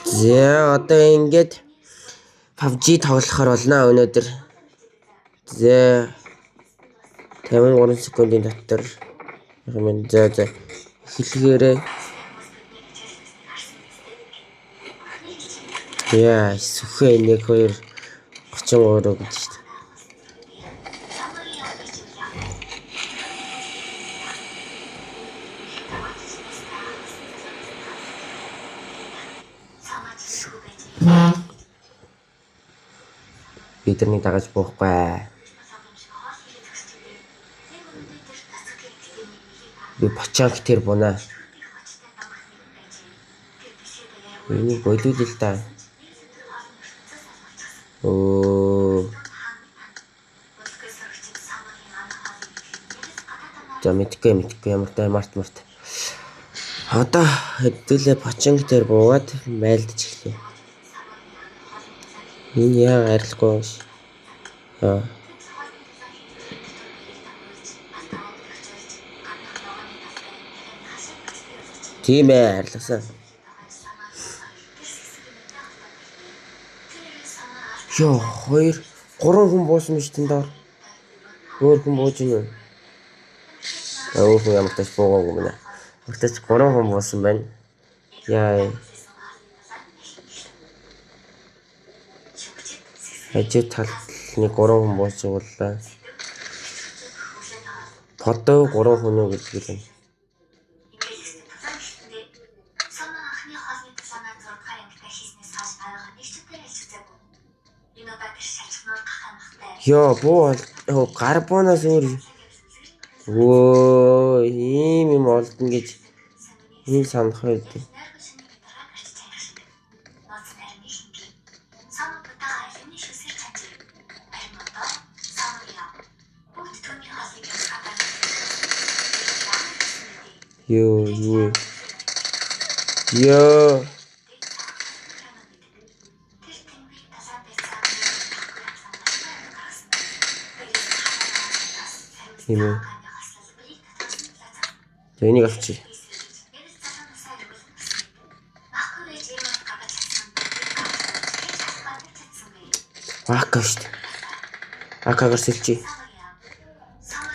За одоо ингээд PUBG тоглохоор болно өнөөдөр. За 53 секундын дотор юм. За за эхлэхээрээ. Яа, сүхээ 1 2 33 гэж шүү дээ. Би тэрнийг дагаж буухгүй. Би бочонг тэр бунаа. Энийг болиул л да. Өө. За мэдгүй ямар тай март март. Одоо хэдүүлээ бочонг дээр буугаад майлдж эхлэв. Энэ яа арилахгүй юм шиг. Аа. Тийм арилгасан. Йоо 2 3 хүн буусан биз тэн доор. Өөр хүн бууж ийн юм. Өөр хүн ямар тач буугаагүй юм байна. Ямар тач 3 хүн буусан байна. Яа. Хажуу талд нэг 3 хүн бууж уулаа. Подоо 3 хүн үү гэдэг юм. Йоо буу бол гар буунаас өөр өө ийм юм олдно гэж ийм санах байд. Йоо юу. Йоо. Тийм үү. За энийг авчи. Ака шүү дээ. Акагаар сэлчи.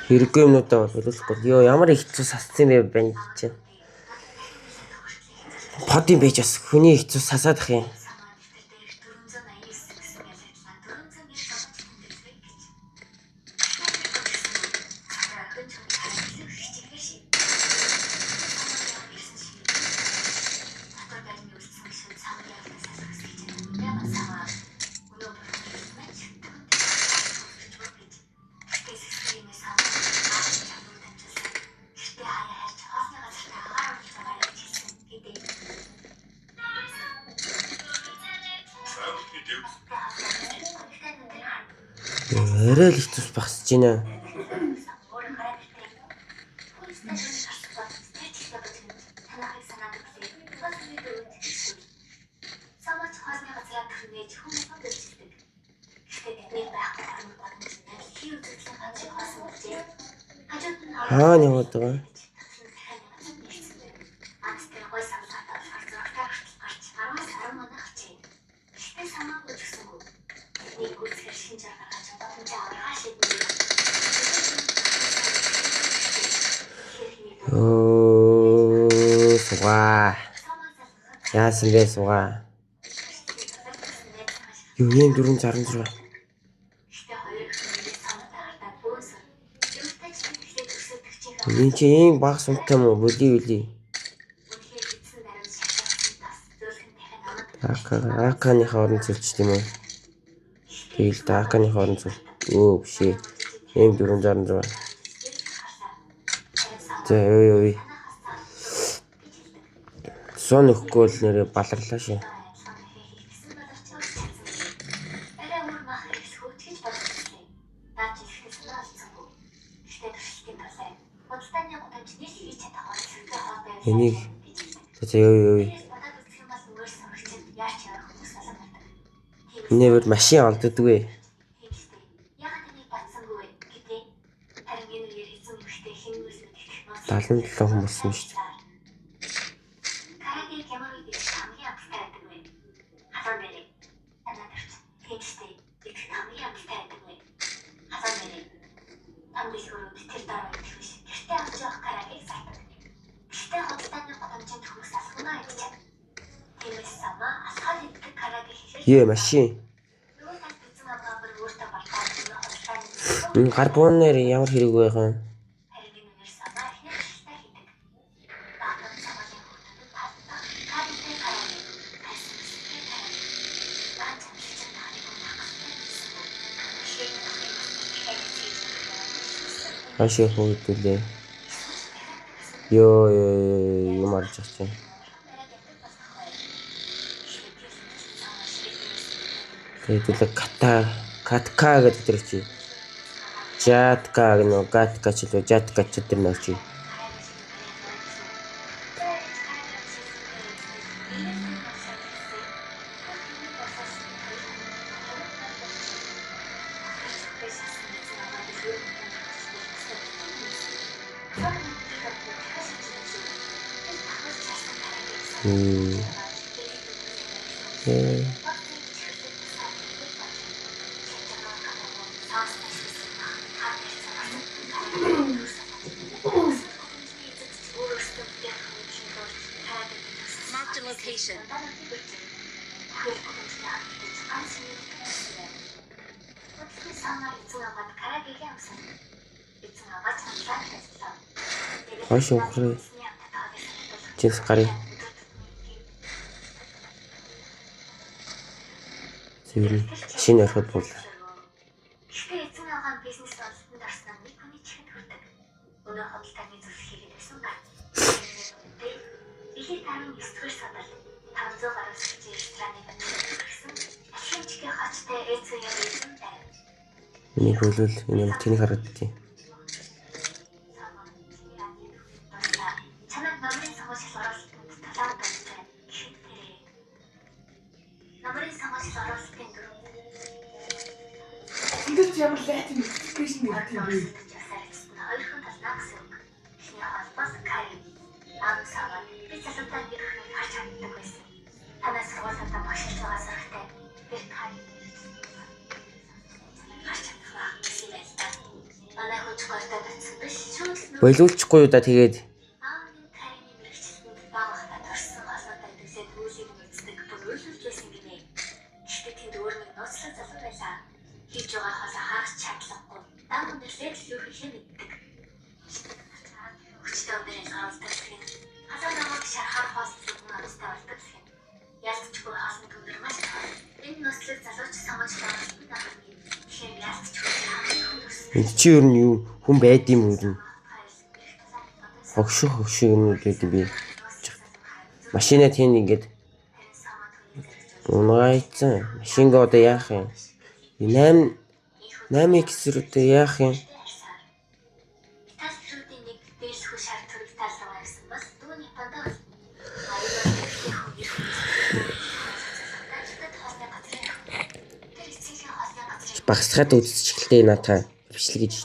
Хэрэггүй юмнуудаа боловсрохгүй. Йоо ямар их цус сассан юм бэ банд чинь. Подын байж бас хүний их цус сасаад ах юм. Арай л их цус багсаж байна. Хаана яваад байгаа? Өө сугаа. Яасан бэ сугаа? Юу юм 466. Энэ чи ийм баг сумтай мó бүли бүли. Ака аканыхаа орон зэлч тийм үү? Тэгэл да аканыхаа орон зэл. Өө биш ээ. Ийм 466. За ёо ёо. Сон өгөхгүй бол нэрээ баларлаа шүү. Энийг за ёо ёо. Энэ бүр машин олддоггүй. 77 хүн болсон шүү дээ. Ее машин. Энэ гар буунаар ямар хэрэг байх юм? Хаш явах уу хэдүүлээ. Йоо юм арж байгаа чинь. Хэдүүлээ ката катка гэдэг тэр чи. Жатка гэнэ гатка ч лөө жатка ч тэр нөө чи. Marked a location. Хойш ухрыг чис гарыг зөв шинэ орхиод буулаа. Энийг хөлвөл энэ юм тэнэг харагдчих. Энд ч ямар лайт notification ирдэг юм бэ? Болиулчихгүй юу да тэгээд. Энд чи ер нь юу хүн байд юм уу юм? Хогшин хогшин юмнууд байд юм би. Машина тийм ингээд унгайцсан. Машинга одоо яах юм? 8 8 X рүүтэй яах юм? Багсгаад үзчихлээ наатаа бичлэг гэж.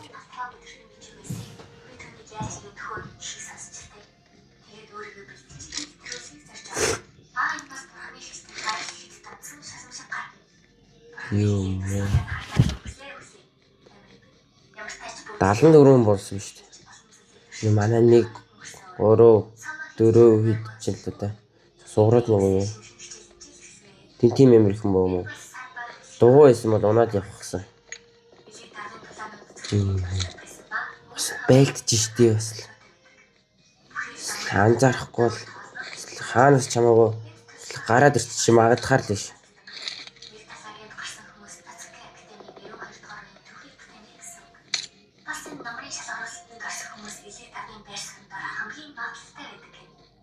Юу мэ. 74 болсон шүү дээ. Манай 1 3 4 хэд ч л да. Суураад нөгөө юу. Тин тим юм их юм боо мó. Дугуй байсан бол унаад явах гэсэн. Бас байлдж штий бас л. Анзаарахгүй бол хаанаас ч хамаагүй гараад ирчих магадхаар л биш.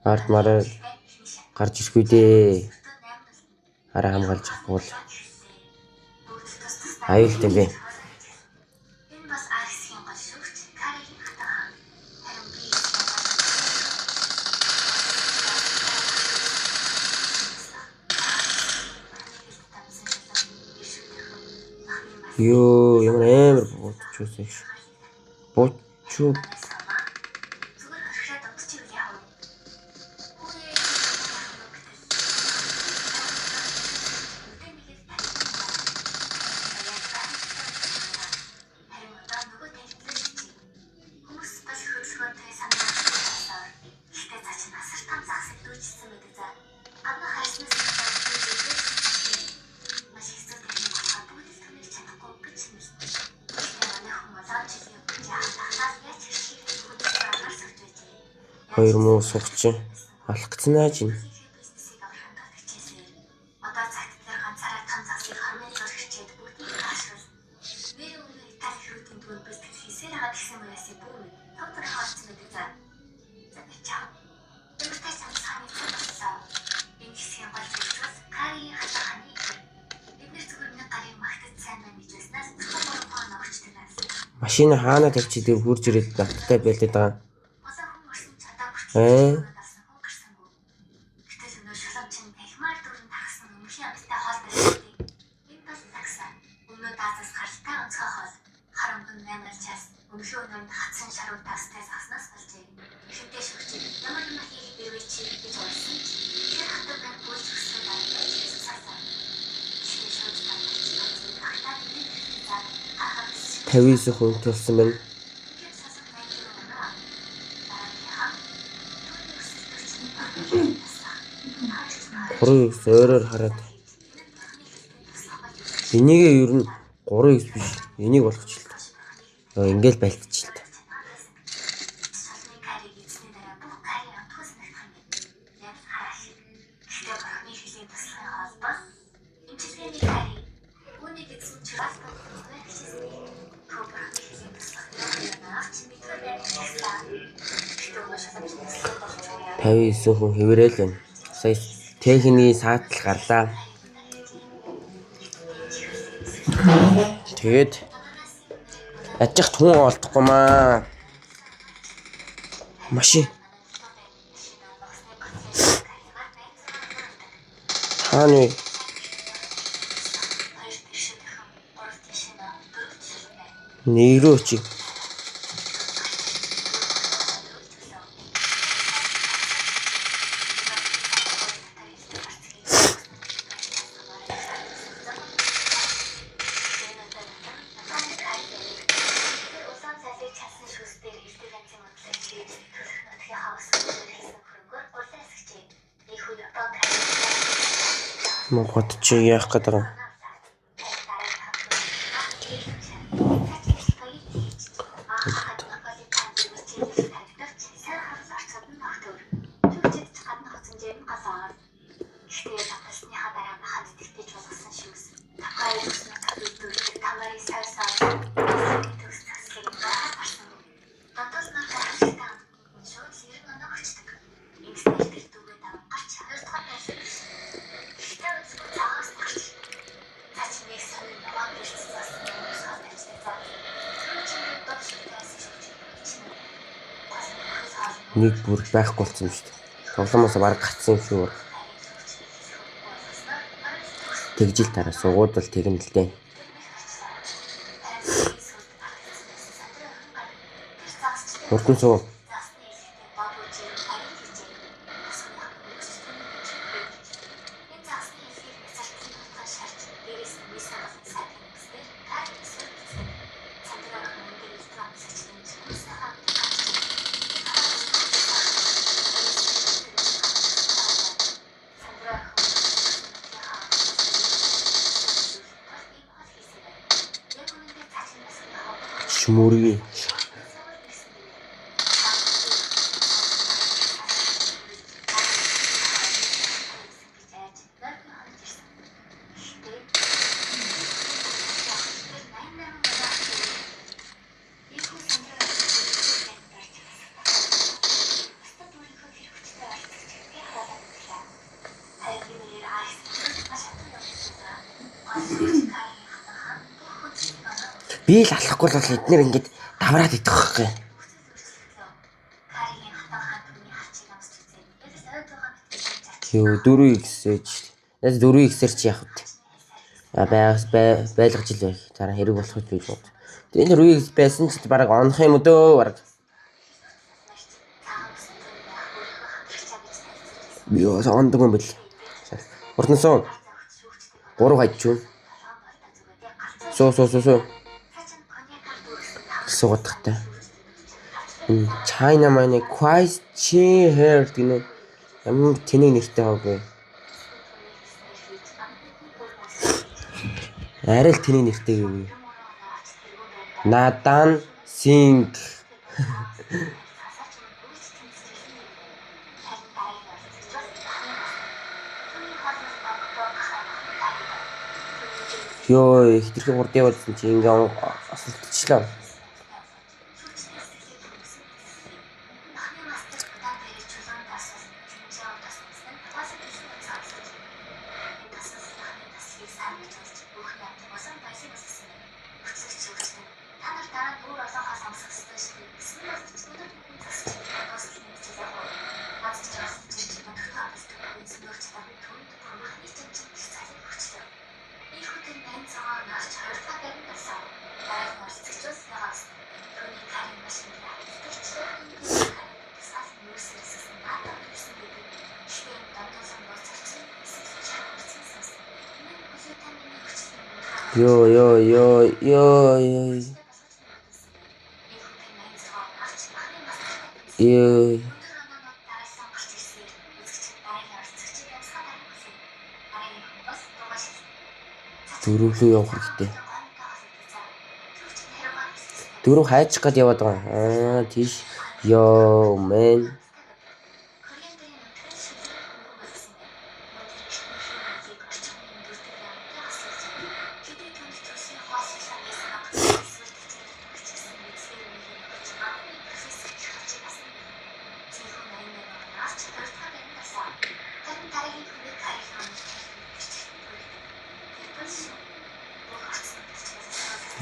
Ард мараа гарч ирэхгүй дээ. Хараа хамгаалж авахгүй бол аюултай юм бэ. Йоо, ямар амар буудчихсан ш. Буудчуу. Хоёр муу сухчин алах гэсэн нааж байна. Машина хаана тавьчих дээр хурж ирээд надтай байлдаад байгаа. Ээ. 59 хүн тулсан байна. 3x ойроор хараад энийгээ ер нь 3x биш энийг болгочих л та. Ингээл байлтчих л та. 59 хүн хэврээл байна. Сая техникийн саатал гарлаа. Тэгээд яж хүн олдохгүй маа. Машин. Хаана вэ? Нэг рүү чи. Мод чи яах гээд байгаа юм? Нэг бүр байхгүй болсон юм шүү дээ. Тоглоомоос бараг гацсан юм шүү. Тэгжил тараа сугууд бол тэгнэ л дээ. Хурдан суу. Шмөргий. Би л алахгүй бол эднэр ингээд давраад идэх байхгүй. Юу 4x-эж. Яг 4x-ээр чи яах вэ? А байгаас байлгаж ил байх. Дараа хэрэг болох гэж бод. Тэгээ энэ 4x байсан ч бараг онох юм өдөө бараг. Йоо ондог юм бэл. Урдан суу. 3 хажуу. Суу суу суу суу. Суугадахтай. Энэ China маань Quest Chi Hair гэнэ ямар тэнэг нэртэй байгаагүй. Арай л тэнэг нэртэй гэв. Надан Singh. Йоо, хитрхи хурд явуулсан чи ингээ осолтчлоо. Йоо ёо ёо ёо ёо. Ёо. Дөрөвлөө явах хэрэгтэй. Дөрөв хайчих гээд яваад байгаа. Аа тийш. Йоо мэн.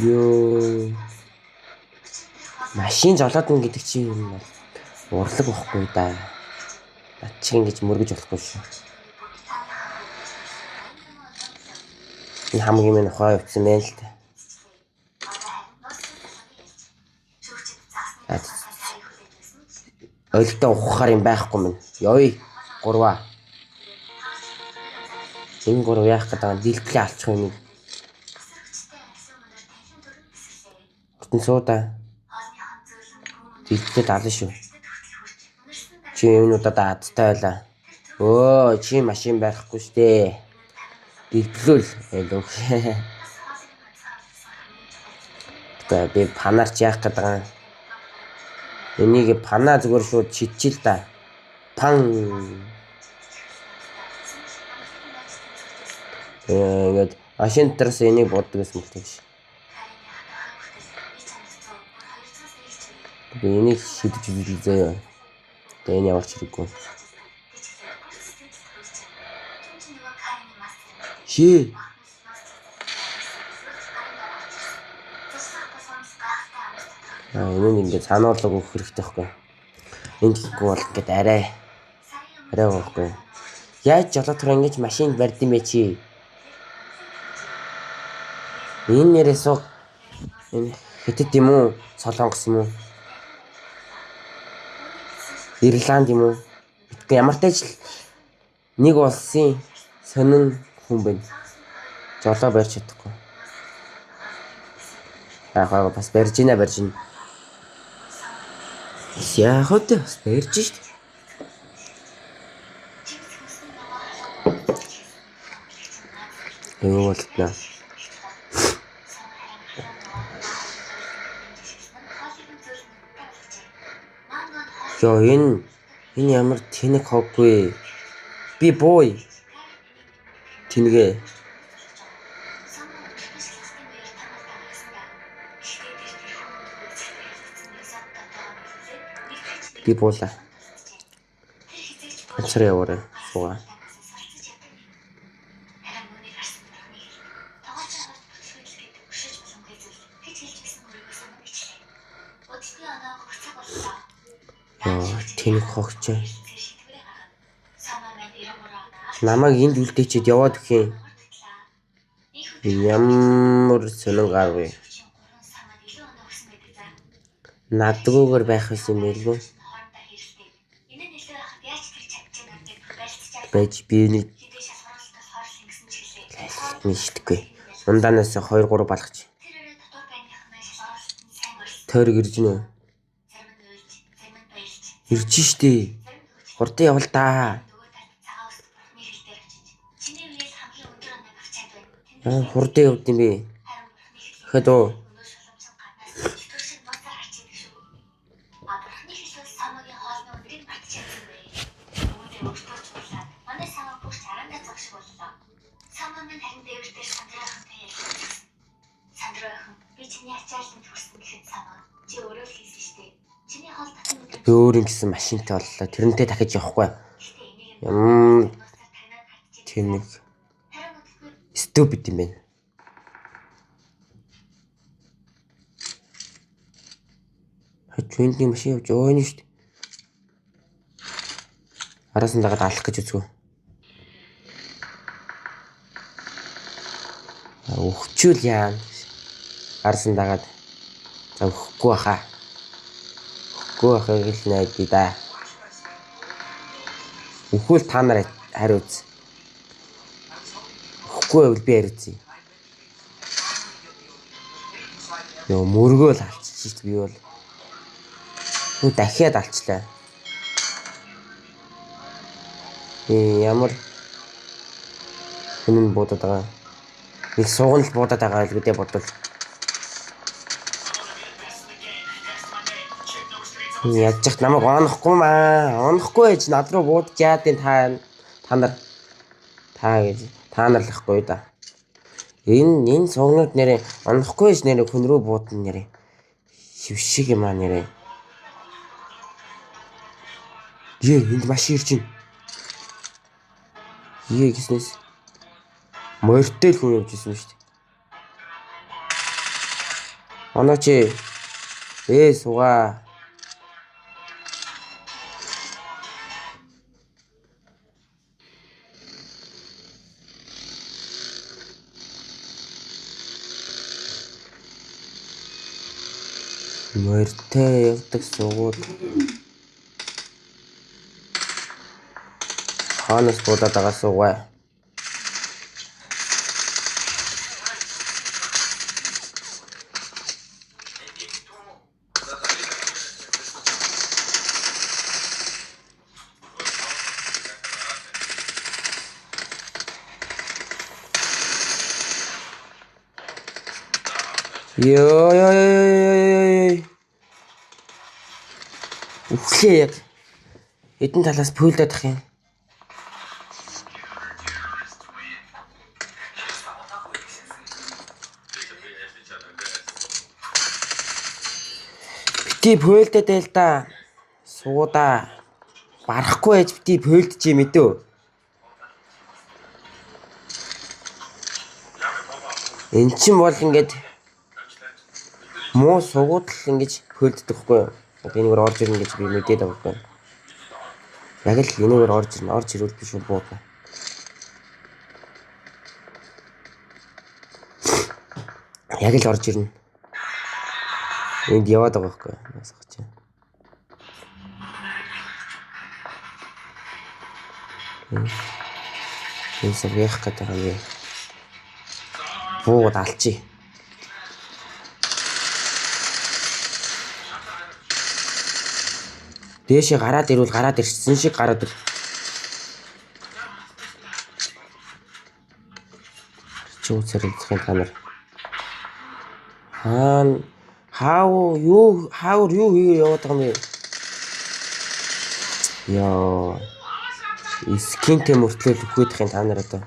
Йоо. Машин жолоодно гэдэг чинь юм бол урлаг байхгүй да. Над чиг ингэж мөргөж болохгүй шүү. Энэ хамгийн минь ухаа явцсан байна л та. Ойлтой ухахаар юм байхгүй минь. Ёй. Гурваа. Энэ гурав яах гэдэг юм дэлтлээ алчих юм. Урт нь суудаа. Дэлтлээ ална шүү. Чи юмнуудад азтай байлаа. Өө чи машин барихгүй штэ. Дэлтлүүл байлуу. Тэгээ би панарч яах гэдэг юм. Энийг панаа зүгээр шууд шидчихэл та. Пан. Ингээд машин дотроос энийг боддог гэсэн мэлтэй биш. Би энийг шидэж үзлээ заяа. Тэгээ энэ ямар ч хэрэггүй. Шээ. Аа энэ нь ингээд сануулга өгөх хэрэгтэй байхгүй. Энд гэхгүй бол ингээд арай байхгүй. Яаж жолоодохоор ингэж машинд барьд юм бэ чи? Энэ нэрээ сууг энэ хятад юм уу? Солонгос юм уу? Ирланд юм уу? Гэтэ ямар ч л нэг улсын сонин хүн байна. Жолоо барьж чадахгүй. Яг бас барьж гинэ барьж гинэ. Яг үгүй бас барьж шít. Юу болтноо. Йоо энэ ямар тэнэг хоггүй. Би бууй. Тэнгээ. Би буулаа. Ганцаар яваарай. Суугаа. Йоо тэнэг хогч. Намайг энд үлдээчихэд яваад өгөх юм. Ямар сонин гар вэ? Надгүйгээр байх юм байлгүй. Байж би нэг шидэхгүй. Ундаанаас 2 3 балгач. Тойрог ирж гинэ үү? Ирж штэ. Хурдан явал да. Аа хурдан явд юм бэ? Тэгэхэд уу. Би өөр ингэсэн машинтай боллоо. Тэрнтэй дахиж явахгүй. Юм тийм нэг stupid юм байна. Хажууны машин явж өөний шүү дээ. Араас нь дагаад алах гэж үзгөө. Өгчүүл яана. Араас нь дагаад за өгөхгүй баха. Өгөхгүй байхыг л найдаа да. Өгвөл та нар хариуц. Өгөхгүй байвал би хариуцъя. Йоо мөргөөл алччих би бол. Үу дахиад алчлаа. Ямар хүн буудаад байгаа. Нэг сууган л буудаад байгаа л гэдэг бодвол. Яаж ч намайг онохгүй маа. Онохгүй гэж над руу буудаж яад энэ та нар та гэж та нар л ахгүй да. Энэ суугнууд нэрээ онохгүй гэж нэрээ хүн рүү буудна нэрээ. Шив шиг юм аа нэрээ. Ее энд машин ирж байна. Ее гэснээс морьтой л хүн явж исэн шүү дээ. Онооч суугаа. Морьтой явдаг суугууд хаанаас буудаад байгаа суугаа. Йоо ёо ёо. Үхлээ яг. Эдэн талаас пөөлдөд ах юм. Бити пөөлдөд байл да. Суудаа. Барахгүй байж бити пөөлдөж юм мэдөө. Эн чин бол ингээд муу сугууд л ингэж пөөлддөг хгүй юу? Энэгээр орж ирнэ гэж би мэдээд байгаа байхгүй. Яг л энэгээр орж ирнэ. Орж ирвэл би шууд буудна. Яг л орж ирнэ. Энд яваад байгаа байхгүй. Насах чи. Энэ сав яах гэдэг юм бэ? Буугаад алчи. Дээшээ гараад ирвэл гараад ирсэн шиг гараад ир. Чи үсэрэлцэх юм та нар. Хаан хаа юу хаавар юу хийгээ яваад байгаа юм бэ? Яа. Скинтэй мөртлөө үхээд их юм та нар одоо.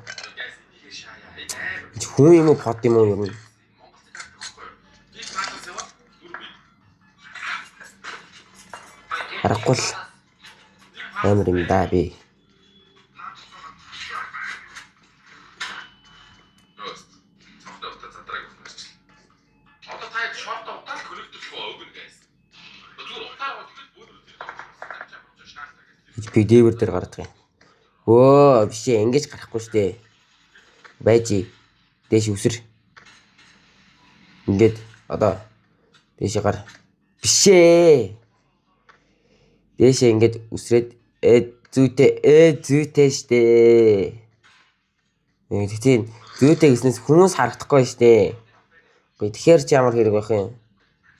Хүн юм уу под юм уу юм? Харахгүй л амар юм да би. Би дээвэр дээр гардаг юм. Өө биш ээ ингэж гарахгүй штэ. Байж дээш үсэр. Ингээд одоо дээшээ гар. Биш ээ. Дээшээ ингээд үсрээд зүйтэй штэ. Тэгтээ зүйтэй гэснээс хүмүүс харагдахгүй штэ. Үгүй тэгэхээр чи ямар хэрэг байх юм?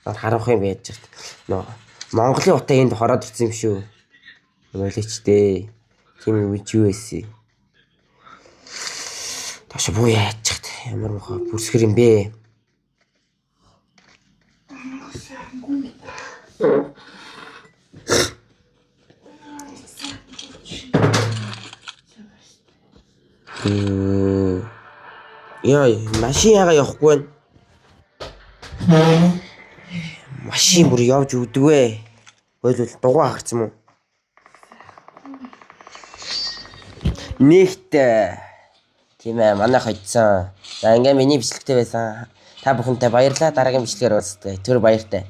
Харах юм байж чад. Нөө Монголын утаа энд хороод ирсэн юм шүү. Болооч дээ. Тийм юм чи юу байсан? Тоош буу яачих та. Ямар мохоо бүрсгэр юм бэ? Дүү. Яа, машин яага явахгүй байна? Машин бүр явж өгдөгвэ. Ойлвол дугуй хагарсан юм уу? Нэгт тийм ээ, манай хоцсон. За, ингээ миний бичлэгтэй байсан. Та бүхэнтэй баярлалаа. Дараагийн бичлэгээр уулзъя. Түр баяртай.